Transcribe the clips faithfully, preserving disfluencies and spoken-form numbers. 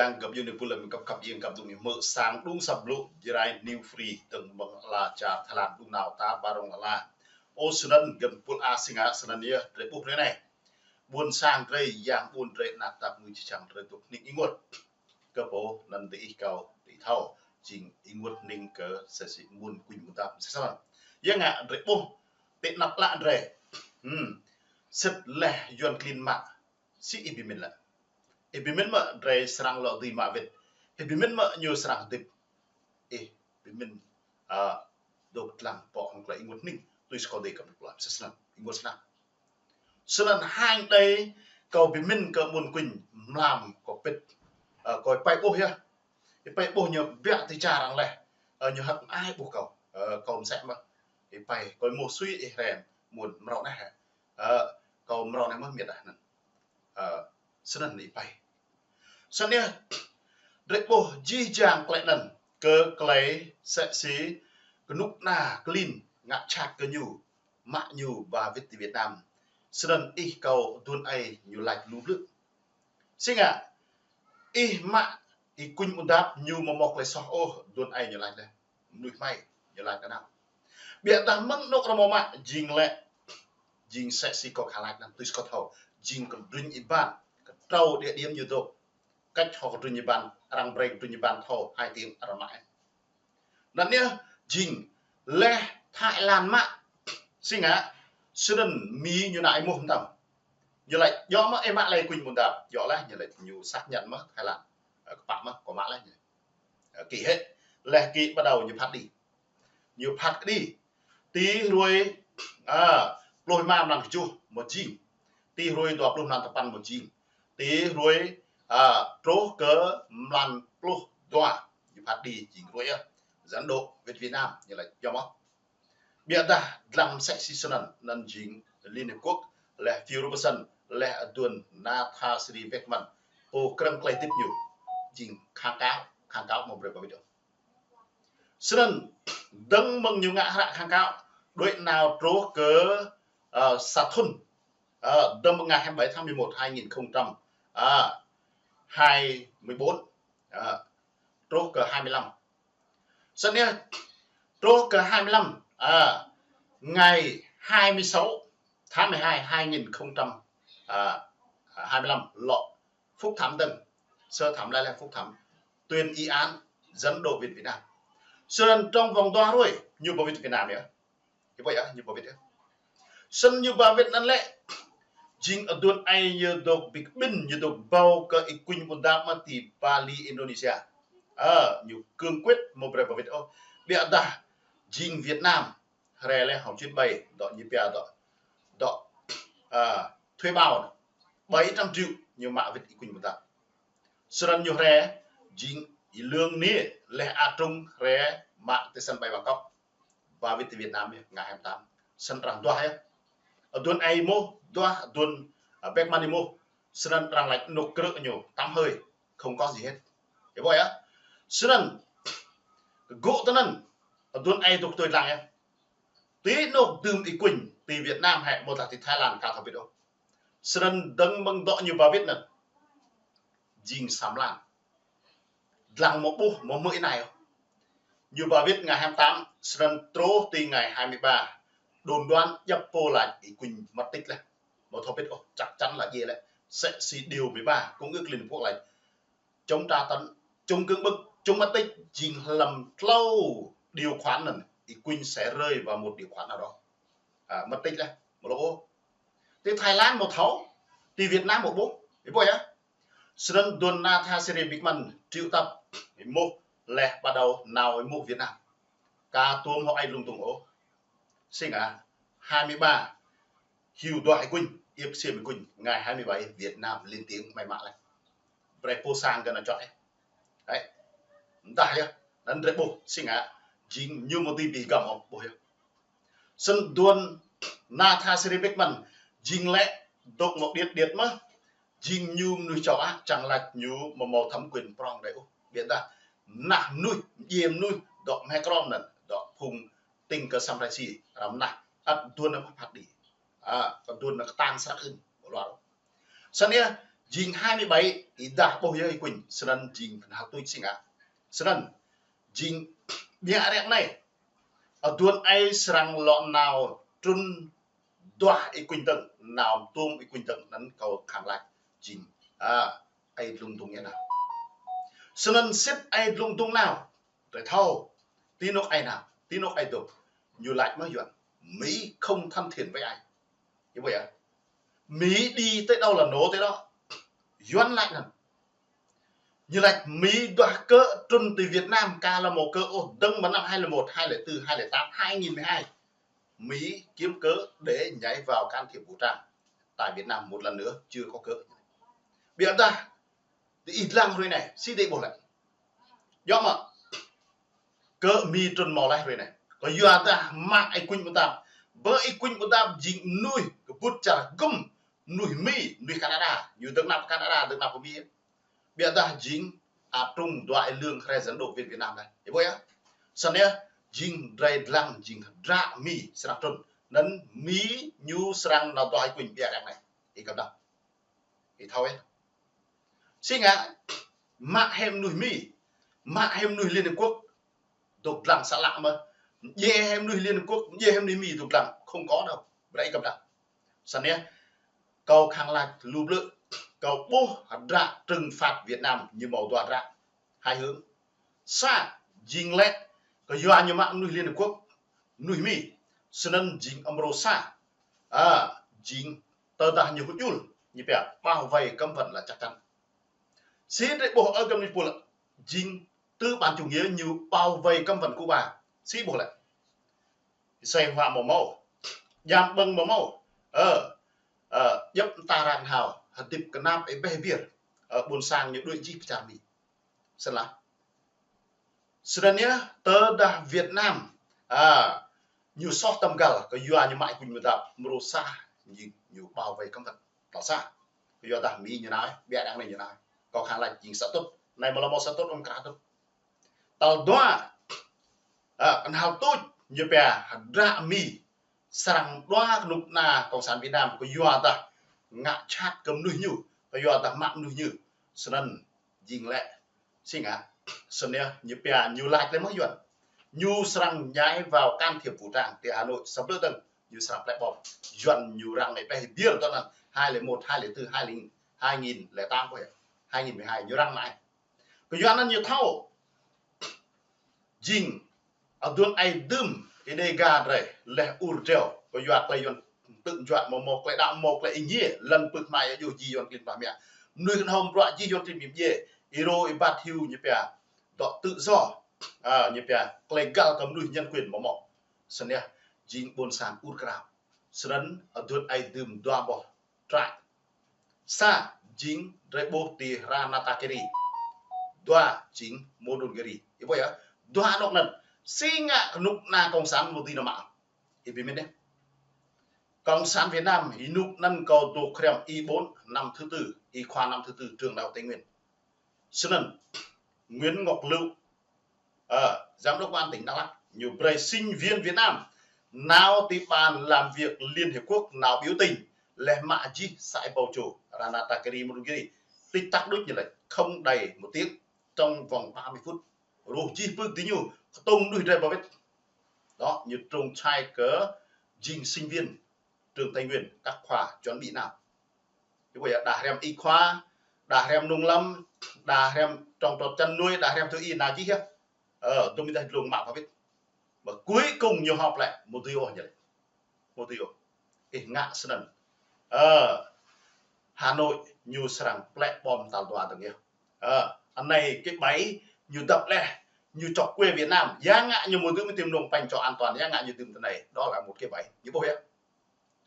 Yang găp yơh ni pul lăm găp găp yang găp dum mơ sang đung săp blŭ Jrai New Free tơng mơ̆ng ala čar Thái Lan đung nao ta ƀar rong ala. Ơ, snăn găn pul a sing a snăn yơh, drei ƀuh ră anai. Ƀuôn sang drei, yang ƀuôn drei, anak tap ngui či čang drei tŭk nik ênguôt. Kơ pô anăn diih kâo, diih thâo, jing ênguôt nik kơ sĕ si mơ̆ng kuñ mơdap sĕ snăn. Yang ngă drei ƀuh, ti anăp lă drei. Hmm. Sĭt leh Yuăn klin mă, si ih bi mĭn lĕ. Ih bi mĭn mơ̆ drei srăng lŏ dưi mă wĭt. Ih bi mĭn mơ̆ ñu srăng hơdip. Ih bi mĭn, a, dôk dlăng pŏk hŏng klei ênguôt nik. Tui si kâo dê kăm pla sĕ snăn, ênguôt snăk. Snăn hăng đei kâo bi mĭn kơ mơ̆ng kuñ mlam kâo pĭt, a, kâo pơhiăp ƀuh yơh. Ih pơhiăp ƀuh ñu biă ti čar arăng leh. A, ñu hơ̆k ai ƀuh kâo. A, kâo msĕ mơh. Ih pơhiăp kâo mŭt sui ih rem mŭt mrâo anai hă. A, kâo mrâo anai mơh miêt ah anăn. A, snăn ih pơhiăp. Snăn yơh, drei ƀuh jih jang klei anăn kơ klei sĕ si kơnuk kơna klin ngă čăt kơ ñu, mă ñu ba wĭt ti Việt Nam. Snăn ih kâo aduôn aê ñu lač lu blư̆. Si ngă, ih mă, ih kuñ mơdap ñu mơ̆ mâo klei soh ôh, aduôn aê ñu lač leh. Mnuih hmei, ñu lač kơ anăp. Biă dah mơ̆ng anôk arăng mă, jing lĕ, jing sĕ si kâo khă lač anăn tui si kâo thâo, jing kơdrŭn ih ban, kơtrâo địa điểm ñu dôk. Kăč hŏ kơdrŭn ih ban, arăng brei kơdrŭn ih ban thâo, hai tiếng arăng mă. Anăn yơh, jing leh Thái Lan mă, si ngă, snăn Mi ñu nao ih mŭt mơtam. Ñu lač, djŏ mơ̆ ih mă leh kuñ mơdap, djŏ leh, ñu lač, ñu xác nhận mơ̆ Thái Lan. Ơ, kpă mơ̆, kâo mă leh ñu. Ơ, ký hết, leh ký bắt đầu ñu phat đi. Ñu phat đi. Ti hruê, a, pluh êma mlan kjuh mơ̆ jing. Ti hruê dua pluh mlan tơpăn mơ̆ jing. Ti hruê, a, truh kơ mlan pluh dua. Ñu phat đi jing hruê yơh. Dẫn độ wĭt Việt Nam, ñu lač djŏ mơ̆. Biă dah dlăng msĕ si snăn, anăn jing Liên Hiệp Quốc, leh Phiêu Robertson, leh aduôn Natasha Beckman, pô krơ̆ng klei hdĭp ñu, jing kháng cáo, kháng cáo mơ̆ brei ba wĭt ôh. Snăn, dơ̆ng mơ̆ng ñu ngă hră kháng cáo, đuĕ nao truh kơ, ơ, sa thŭn, ơ, dơ̆ng mơ̆ng ngày hai mươi bảy tháng mười một hai nghìn không trăm, ơ, hai mươi bốn, ơ, truh kơ hai mươi lăm. Snăn yơh, truh kơ hai mươi lăm, à, ngày hai mươi sáu tháng mười hai, hai nghìn không trăm hai mươi lăm, lŏ phúc thẩm dơ̆ng, sơ thẩm leh leh phúc thẩm, tuyên y án, dẫn độ wĭt Việt Nam. Snăn trong vòng dua hruê, ñu ba wĭt Việt Nam yơh. Ih ƀuh yơh, ñu ba wĭt yơh. Snăn ñu ba wĭt anăn lĕ, jing aduôn aê ñu dôk bi kƀĭn, ñu dôk ƀâo kơ ih kuñ mơdap mă ti Bali, Indonesia. Ơ, ñu cương quyết mơ̆ brei ba wĭt ôh. Biă dah, jing Việt Nam, hre leh hŏng chuyến bay, dŏ ñu pia dŏ, dŏ, ơ, thuê bao, bảy trăm triệu ñu mă wĭt ih kuñ mơdap. Snăn ñu hre, jing ih lương ni, leh a trung hre, mă ti sân bay Bangkok. Ba wĭt ti Việt Nam yơh, ngày hai mươi tám. Snăn arăng duah yơh. Aduôn aê ih mŭt, duah aduôn, a, Beckman ih mŭt. Snăn arăng lač anôk krư̆ ñu, tắm hơi, không có gì hết. Ih ƀuh yơh. Snăn, kơ gŭ tơ anăn, aduôn aê dôk tui dlăng yơh. Ti anôk dưm ih kuñ, ti Việt Nam hĕ, mơ̆ dah ti Thái Lan, ka thâo ƀĭt ôh. Snăn dơ̆ng mơ̆ng dŏ ñu ba wĭt anăn. Jing sa mlan. Dlăng mơ̆ ƀuh, mơ̆ hmư̆ ih anai ôh. Ñu ba wĭt ngày hai mươi tám, snăn truh ti ngày hai mươi ba. Đồn đoán djăp pô lač ih kuñ mất tích leh. Mơ̆ thâo ƀĭt ôh, chắc chắn là djai leh. Sĕ si điều mười ba, Công ước Liên Hợp Quốc lač. Chống tra tấn, chống cưỡng bức, chống mất tích, jing hlăm tlâo điều khoản anăn, ih kuñ sẽ rơi vào một điều khoản nào đó. À, mất tích leh, mơ̆ lŏ ôh. Ti Thái Lan mơ̆ thâo, ti Việt Nam mơ̆ ƀuh, ih ƀuh yơh. Snăn aduôn Natasha Beckman triệu tập, ih mŭt leh bắt đầu nao ih mŭt Việt Nam. Ka tuôm hŏ ai lung tung ôh. Si ngă, hai mươi ba, hyu duah ih kuñ, iĕp ksiêm ih kuñ, ngày hai mươi bảy Việt Nam lên tiếng mă mă leh. Brei pô sang gơ̆ nao čuă leh. Đấy. Mdah yơh, anăn drei ƀuh, si ngă, jing ñu mơ̆ dưi bi hgăm ôh, ƀuh yơh. Snăn aduôn Natasha Beckman, jing lĕ dôk mơ̆ điêt điêt mơh, jing ñu mnuih châu Á, čang lač ñu mơ̆ mâo thẩm quyền prŏng đei ôh. Biă dah, nah mnuih, djiê mnuih, dŏ mhe krom anăn, dŏ phung tĭng kơ Sam Rainsy, arăng mnah, ăt aduôn anăn phat đi. A, kơ aduôn anăn kơtang srăk hĭn, ƀu luar. Snăn yơh, Jing hai mươi bảy, ih dah ƀuh yơh ih kuñ, snăn jing kơnhal tuč si ngă. Snăn, jing ƀiă rek anai, aduôn ai srăng lŏ nao trŭn duah ih kuñ dơ̆ng, nao tuôm ih kuñ dơ̆ng, anăn kâo khăng lač jing, a, ai dlông dŭng yơh nao. Snăn sĭt ai dlông dŭng nao, drei thâo, ti anôk ai nao, ti anôk ai dŏ, ñu lač mơ̆ Yuăn, Mỹ không thân thiện với ai. Ih ƀuh yơh. Mỹ đi tới đâu là nổ tới đó. Yuăn lač anăn. Ñu lač Mỹ duah kơ trŭn ti Việt Nam ka lơ mâo kơ ôh, dơ̆ng mơ̆ng năm hai lẻ một, hai lẻ tư, hai lẻ tám, hai nghìn mười hai. Mỹ kiếm cớ để nhảy vào can thiệp vũ trang tại Việt Nam một lần nữa, chưa có cớ. Ƀiădah, ti ih dlăng hruê anai, si dê ƀuh lĕ. Yua mơ̆, kơ Mi trŭn mâo laih hruê anai. Kơ yua dah mă ih kuñ ƀu dap. Bơ ih kuñ ƀu dap jing mnuih kơ bŭt čar gŭm, mnuih Mi, mnuih Canada. Ñu dơ̆ng nao pơ Canada, dơ̆ng nao pơ Mi. Ƀiădah jing, a, trŭn dua ih lương hre dân độ Việt, Việt Nam anai. Ih ƀuh yơh. Snăn yơh, jing drei dlăng, jing hdră Mi srăng trŭn. Anăn Mi ñu srăng nao duah ih kuñ ƀiă rek anai. Ih kăp dap. Ih thâo yơh. Si ngă, mă hĕ mnuih Mi, mă hĕ mnuih Liên Hợp Quốc, dôk dlăng sa lă mơ̆. Mdjiê hĕ mnuih Liên Hợp Quốc, mdjiê hĕ mnuih Mi dôk dlăng, không có đâu. Brei ih kăp dap. Snăn yơh, kâo khăng lač lu blư̆, kâo ƀuh hdră trừng phạt Việt Nam ñu mâo dua hdră. Hai hướng. Sa, jing lĕ, kơ yua ñu mă mnuih Liên Hợp Quốc, mnuih Mi. Snăn jing amrô sa. A, jing tơdah ñu hơjul, ñu pia bảo vệ cấm vận là chắc chắn. Si drei ƀuh ơ găp ni pul, jing tư bản chủ nghĩa ñu bảo vệ cấm vận Cuba. Si ƀuh lĕ. Asơi huă mâo mâo. Djam ƀơ̆ng mâo mâo. Ơ, ơ, djŏp mta arăng hao, hơdip kơnap ih ƀeh biêr. Ơ, ƀuôn sang ñu đuaĭ jih pơ čar Mi. Snăn lah. Snăn yơh, tơdah Việt Nam, a, ñu soh tăm găl, kơ yua ñu mă ih kuñ ƀu dap, amrô sa, ñu, ñu bảo vệ cấm vận. Tal sa. Kơ yua dah Mi ñu nao, ƀiă rek anai ñu nao. Kâo khăng lač jing sa tŭt. Anai mơ̆ lơ mâo sa tŭt, ƀơ̆ng krah tŭt. Tal dua, a, kơnhal tuč, ñu pia hdră Mi srăng dua kơnuk kơna Cộng sản Việt Nam, kơ yua dah ngă jhat kơ mnuih ñu, kơ yua dah mă mnuih ñu. Snăn jing lĕ, si ngă, snăn yơh, ñu pia, ñu lač lĕ mơ̆ Yuăn. Ñu srăng nhảy vào can thiệp vũ trang ti Hà Nội, sa blư̆ dơ̆ng, ñu srăng plĕ bom. Yuăn ñu răng anai ƀeh biêr tơ anăn, hai lẻ một, hai lẻ tư, hai lẻ, hai nghìn lẻ tám, hai nghìn mười hai, ñu răng anai. Kơ yua anăn ñu thâo. Jing, aduôn ai dưm, ih Đêga drei, leh ur dreo, kơ yua klei Yuăn tơ̆ng juă mâo mâo klei đăo mâo klei êngiê, lăn pưk hmai yua jih Yuăn klin plah mă. Mnuih kơnhâo bruă jih Yuăn klin mĭn djiê, ih rô ih bat hiu ñu pia, dŏ tự do, a, ñu pia, klei găl kơ mnuih nhân quyền mâo mâo. Snăn yơh, jing ƀuôn sang ur krao. Snăn, aduôn ai dưm dua boh trại. Sa jing drei ƀuh ti Ratanakiri. Dua jing Mondulkiri. Ih ƀuh yơh. Dua anôk anăn. Si ngă kơnuk kơna Cộng sản mơ̆ dưi nao mă. Ih ƀuh mơ̆n yơh. Cộng sản Việt Nam, ih kơnuk anăn kâo dôk hriăm Y bốn, năm thứ tư, Y khoa năm thứ tư, trường Đại học Tây Nguyên. Snăn, Nguyễn Ngọc Lựu, Ờ, giám đốc công an tỉnh Đắk Lắk, ñu brei sinh viên Việt Nam nao ti ban làm việc Liên Hiệp Quốc nao biểu tình, leh mă jih sa êbâo čô, Ratanakiri, Mondulkiri. Tĭt tăk đôč ñu lač, không đầy một tiếng, trong vòng ba mươi phút. Rôh jih pưk diñu, kơtông đuĭ drei ba wĭt. Đó, ñu trông čhai kơ jing sinh viên trường Tây Nguyên, các khoa chuẩn bị nao. Ih ƀuh yơh, đa hriăm Y khoa, đa hriăm nông lâm, đa hriăm trồng trọt chăn nuôi, đa hriăm thú y, nao jih yơh. Ơ, dŭm ih dah dlông mă ba wĭt. Mà cuối cùng ñu họp lại, mơ̆ dưi ôh ñu lač. Mơ̆ dưi ôh. Ih ngă snăn. Ơ, Hà Nội ñu srăng plĕ bom tal dua dơ̆ng yơh. Ơ, anai kơ ƀai ñu dăp leh, ñu chọc quê Việt Nam. Ya ngă ñu mơ̆ dưi mơ̆ tìm nông panh cho an toàn, ya ngă ñu dưm tơ anai. Đó là một cái bẫy. Ñu ƀuh yơh.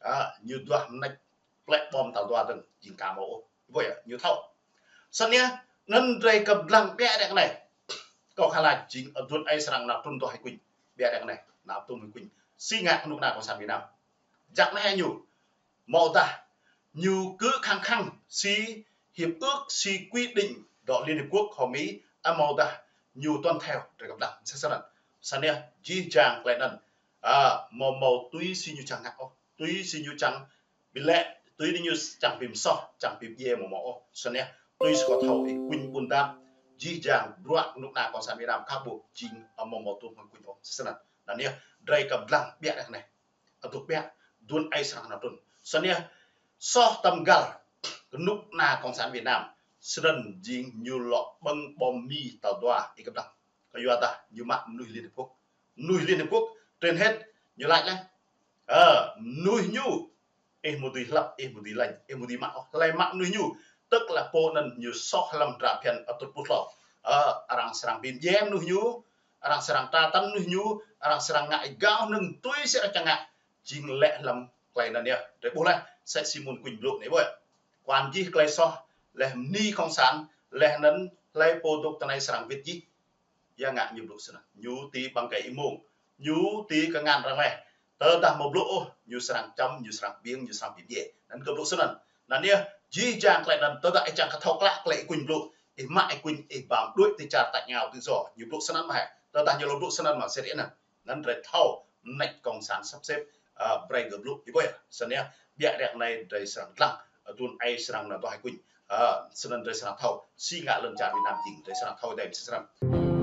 A, ñu duah mnêč plĕ bom tal dua dơ̆ng, jing ka mâo ôh. Ih ƀuh yơh, ñu thâo. Snăn yơh, anăn drei kăp dlăng ƀiă rek anai. Kâo khă lač jing aduôn ai srăng nao trŭn duah ih kuñ. Ƀiă rek anai, nao trŭn ih kuñ. Si ngă kơnuk kơna Cộng sản Việt Nam. Jăk anai ñu. Mâo dah, ñu kơ khăng khăng, si hiệp ước, si quy định dŏ Liên Hiệp Quốc hŏ Mỹ, a mâo dah, ñu tuân theo, drei kăp dlăng. Sa snăn. Snăn yơh, jih jang klei anăn. A, mâo mâo tui si ñu čang ngă ôh. Tui si ñu čang bi lĕ Tui anŭn ñu čang ƀu mơsoh, čang ƀu djai mơ̆ mơ̆ ôh. Snăn yơh, tui si kâo thâo ih kuñ ƀun đăp, jih jang bruă kơnuk kơna cộng sản Việt Nam khăp ƀu jing amâo mâo tuh mơ̆ng kuñ ôh. Snăn. Anŭn yơh, drei kăp dlăng ƀiă ră anai. Adôk ƀiă, đuôn ai srăng nao trŭn. Snăn yơh, soh tăm găl kơnuk kơna cộng sản Việt Nam. Snăn jing ñu lŏ ƀơ̆ng bom Mi tơl dua, ih kăp dlăng. Kơ yua dah ñu mă mơnuih Liên Hiệp Quốc. Mơnuih Liên Hiệp Quốc, trên hết, ñu laĭ leh. Ơ, mơnuih ñu, ih mơ̆ dưi hlăp, ih mơ̆ dưi lêng, ih mơ̆ dưi mă ôh, hlơi mă mơnuih ñu. Tức là pô anŭn ñu soh lăm dra phiăn atŭt pŭ tlâo. Ơ, arăng srăng ƀĭm djai mơnuih ñu, arăng srăng tra tăn mơnuih ñu, arăng srăng ngă gao anŭn tui si arăng čang ngă. Jing lĕ lăm klei anŭn yơh. Drei ƀuh leh, sĕ si mơ̆n kuñ blŭ anai ƀuh. Kuan jih klei soh, leh mơni cộng sản, leh anŭn hlơi pô dôk tơ anai srăng wĭt jih. Ya ngă ñu blŭ snăn. Ñu ti ƀăng kơ ih mông. Ñu ti kơ ngăn arăng leh. Tơdah mâo blŭ ôh, ñu srăng čăm, ñu srăng ƀiêng, ñu srăng ƀĭm djai. Anŭn kơ blŭ snăn. Anŭn yơh, jih jang klei anŭn, tơdah ih čang kơ thâo klă klei ih kuñ blŭ. Ih mă ih kuñ, ih bam đuaĭ ti čar tač ngao tự do. Ñu blŭ snăn mơ̆ hă. Tơdah ñu lŏ blŭ snăn mơ̆ sĭt anŭn. Anŭn drei thâo, mơneč cộng sản sắp xếp, ơ, brei gơ̆ blŭ, ih ƀuh yơh. Snăn yơh, ƀiă ră anai drei srăng dlăng, ơ, đuôn ai srăng nao duah ih kuñ. Ơ, snăn drei srăng thâo, si ngă lŏn čar Việt Nam jing, drei srăng thâo đei mơ̆ sĭt snăn.